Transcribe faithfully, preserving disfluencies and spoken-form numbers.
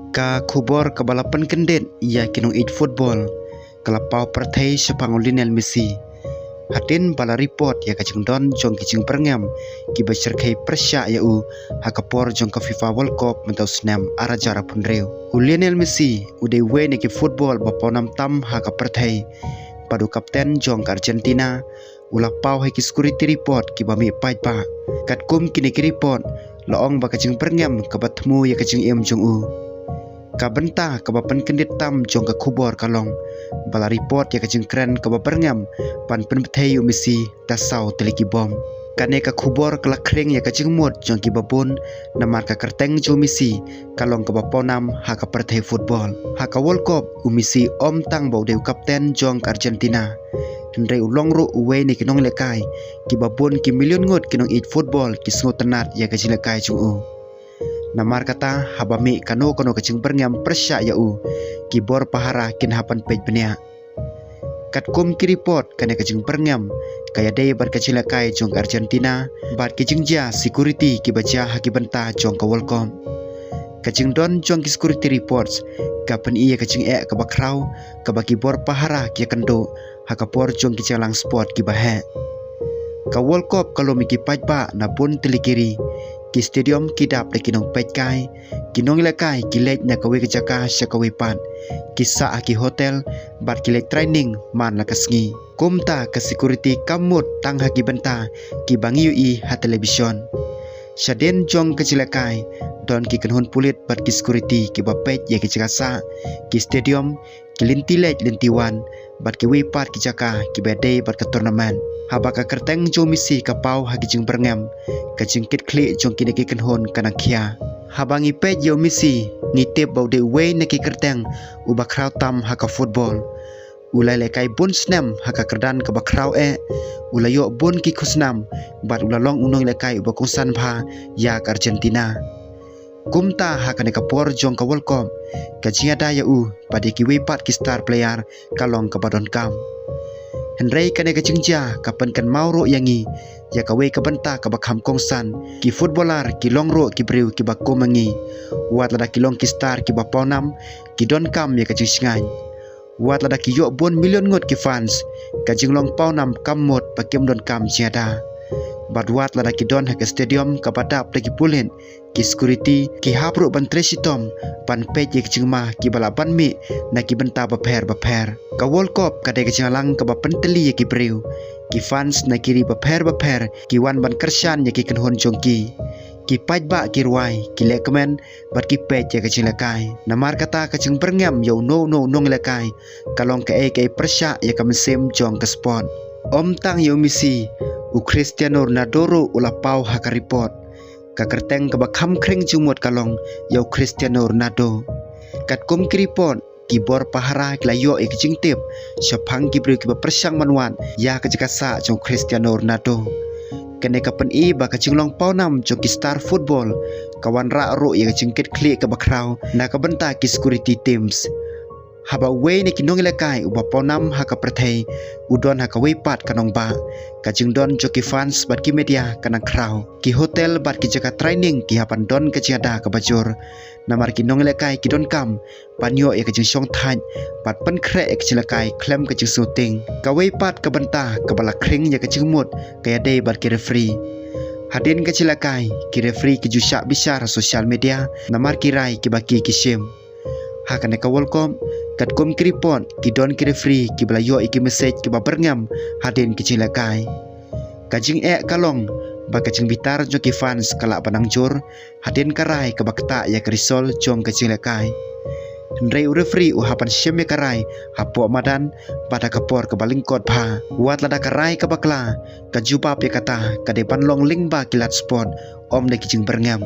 Ka khubor kaba la pynkyndit ïa ki nongïeit football ka la paw pyrthei shaphang u Lionel Messi. Hadien ba la report ïa ka jingdon jong ki jingpyrngem kiba shyrkhei pyrshah ïa u ha ka por jong ka FIFA World Cup mynta u snem ar hajar arphew hynriew. U Lionel Messi u dei uwei na ki football ba pawnam tam ha ka pyrthei. Bad u kapten jong ka Argentina u la paw ha ki security report kiba mih paidbah. Katkum kine ki report la ong ba ka jingpyrngem kaba thmu ïa ka jingim jong u. Ka bynta kaba pynkyndit tam jong ka khubor ka long ba la report ïa ka jingkren kaba pyrngem ban pynbthei ïa u Messi da saw tylli ki bom. Kane ka khubor ka la khring ïa ka jingmut jong kiba bun namar ka kyrteng jong u Messi ka long kaba pawnam ha ka pyrthei football. Ha ka World Cup u Messi ym tang ba u dei u kapten jong ka Argentina, hynrei u long ruh uwei na ki nonglehkai kiba bun ki million ngut ki nongïeit football ki sngewtynnat ïa ka jinglehkai jong u. Namar kata haba mih kano kano ka jingpyrngem pyrshah ïa u, ki bor pahara kin hap ban peit bniah. Katkum ki report kane ka jingpyrngem ka ïadei bad ka jinglehkai jong ka Argentina bad ki jingjia security kiba jia ha ki bynta jong ka World Cup. Ka jingdon jong ki security reports ka pyni ïa ka jingeh kaba khraw kaba ki bor pahara ki ïakynduh ha ka por jong ki jingïalang sport kiba heh. Ka World Cup ka lum ïa ki paidbah na bun tylli ki ri. Ki stadium ki dap da ki nongpeitkai, ki nonglehkai ki leit na kawei ka jaka sha kawei pat, ki sah ha ki hotel bad ki leit training man la ka sngi. Kumta ka security kam mut tang ha ki bynta kiba ngi ïohi ha television. Shadien jong ka jinglehkai don ki kynhun pulit bad ki security kiba peit ïa ki jaka sah, ki stadium, ki lynti leit lynti wan bad kiwei pat ki jaka kiba dei bad ka tournament. Haba ka kyrteng jong u Messi ka paw ha ki jingpyrngem, ka jingkitkhlieh jong kine ki kynhun ka nang khia. Haba ngi peit ïa u Messi ngi tip ba u dei uwei na ki kyrteng uba khraw tam ha ka football. U la lehkai bun snem ha ka kyrdan kaba khraw eh, u la ïoh bun ki khusnam bad u la long u nonglehkai uba kongsan bha ïa ka Argentina. Kumta ha kane ka por jong ka World Cup ka jingïada ïa u bad ïa kiwei pat ki star player ka long kaba donkam. Hynrei kane ka jingjia ka pynkynmaw ruh ïa ngi ïa kawei ka bynta kaba kham kongsan, ki footballer ki long ruh ki briew kiba kum ma ngi. Wat lada ki long ki star kiba pawnam, ki donkam ïa ka jingshngaiñ. Wat lada ki ïoh bun million ngut ki fans, ka jinglong pawnam kam mut ba kim donkam jingïada. Bad wat lada ki don ha ka stadium kaba dap da ki pulit, ki security, ki hap ruh ban trei shitom ban peit ïa ki jingma kiba lah ban mih na ki bynta bapher bapher. Ka World Cup ka dei ka jingïalang kaba pyntylli ïa ki briew. Ki fans na ki ri bapher bapher ki wan ban kyrshan ïa ki kynhun jong ki. Ki paidbah ki rwai, ki lehkmen bad ki peit ïa ka jinglehkai. Namar kata ka jingpyrngem ïa uno uno u nonglehkai ka long kaei kaei pyrshah ïa ka mynsiem jong ka sport. Ym tang ïa u Messi, u Cristiano Ronaldo ruh u la paw ha ka report. Ka kyrteng kaba kham khring jingmut ka long ïa u Cristiano Ronaldo. Katkum ki report, ki bor pahara ki la ïoh ïa ki jingtip shaphang ki briew kiba pyrshang ban wad ïa ka jaka sah jong u Cristiano Ronaldo. Kane ka pyni ba ka jinglong pawnam jong ki star football ka wanrah ruh ïa ka jingkitkhlieh kaba khraw na ka bynta ki security teams. Haba uwei na ki nonglehkai uba pawnam ha ka pyrthei u don ha kawei pat ka nongbah, ka jingdon jong ki fans bad ki media ka nang khraw. Ki hotel bad ki jaka training ki hap ban don ka jingïada kaba jur. Namar ki nonglehkai ki donkam ban ïoh ïa ka jingshongthait bad pynkhreh ïa ka jinglehkai khlem ka jingsngewtieng. Kawei pat ka bynta kaba la khring ïa ka jingmut ka ïadei bad ki referee. Hadien ka jinglehkai, ki referee ki ju shah bishar ha social media namar ki rai kiba ki ki shim. Ha kane ka World Cup, katkum ki report, ki don ki referee kiba la ïoh ïa ki message kiba byrngem hadien ki jinglehkai. Ka jingeh ka long ba ka jingbitar jong ki fans ka lah ban nang jur hadien ka rai kaba ktah ïa ka result jong ka jinglehkai. Hynrei u referee u hap ban shim ïa ka rai hapoh madan bad ha ka por kaba lyngkot bha. Wat lada ka rai kaba kla ka jubab ïa kata, ka dei ban long lyngba ki lad sport, ym da ki jingbyrngem.